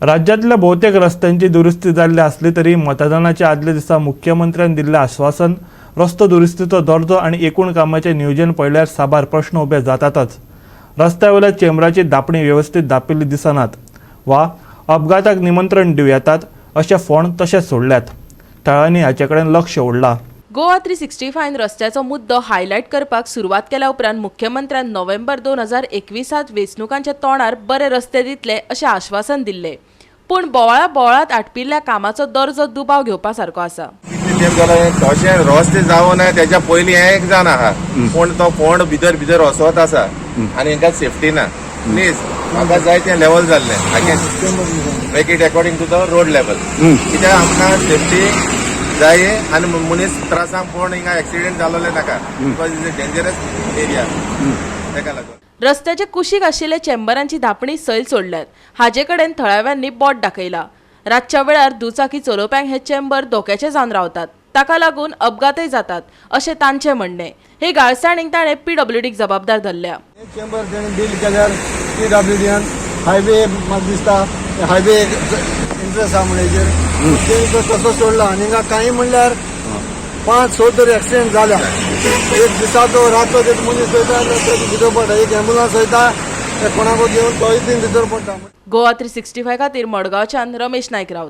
राज्यांतल्या भोवतेक रस्त्यांची दुरुस्ती जाल्ली आसली तरी मतदानाच्या आदल्या दिसा मुख्यमंत्र्यान दिल्लें आश्वासन, रस्तो दुरुस्तीचो दर्जो आनी एकूण कामाचें नियोजन पळयल्यार साबार प्रश्न उबे जातातच. रस्त्या वयल्या चेंबराची दापणी वेवस्थीत दापिल्ली दिसनात वा अपघाताक निमंत्रण दिवं येतात अशे फोंड तशेच सोडल्यात. थळांनी हाचे कडेन लक्ष ओडलां. गोवा 365 रस्त्याचो मुद्दो हायलायट करपाक सुरवात केल्या उपरांत मुख्यमंत्र्यान नोव्हेंबर 2021त वेंचणुकांच्या तोंडार बरे रस्ते दितले अशें आश्वासन दिल्लें. पूण बोवाळा बोवाळात आटपिल्ल्या कामाचो दर्जो दुबाव घेवपा सारको आसा. कितले तेंप जालो हें तशें रस्ते जावना. तेच्या पयलीं हें एक जावन आहा, पूण तो फोंड भितर भितर वचत आसा आनी हेंकां सेफ्टी ना. प्लीज, म्हाका जाय तें लेवल जाल्लें. I can make it according to the road level, कित्याक आमकां सेफ्टी जाय आनी मनीस त्रासांक पडून हिंगा एक्सिडेंट जालोले नाका, because is a dangerous area, तेका लागून. रस्त्याचे कुशीक आशिल्ल्या चेंबरांची धापणी सैल सोडल्यात. हाजे कडेन थळाव्यांनी बोट दाखयला. रातच्या वेळार दुचाकी चलोवप्यांक हे चेंबर धोक्याचे जावन रावतात. ताका लागून अपघातय जातात अशें तांचें म्हणणें. हे गाळसाणीक ताणें पीडब्ल्यूडीक जबाबदार धरल्या. हे चेंबर तेणी बिल्ड केल्यार पीडब्ल्यूडीन हायवे, म्हाका दिसता हायवे इंट्रस्ट आहा म्हण हेजेर. तेणी तो तसो सोडला आनी हिंगा कांय म्हणल्यार पांच स तरी एक्सिडेंट जाल्या. एक दिसाचो, रातचो एक मनीस वयता जाल्यार तो भितर पडटा. एक एम्बुलन्स वयता, ते कोणाको घेवन तोय तीन भितर पडटा. गोवा 365 खातीर मडगांवच्यान रमेश नायक रावत.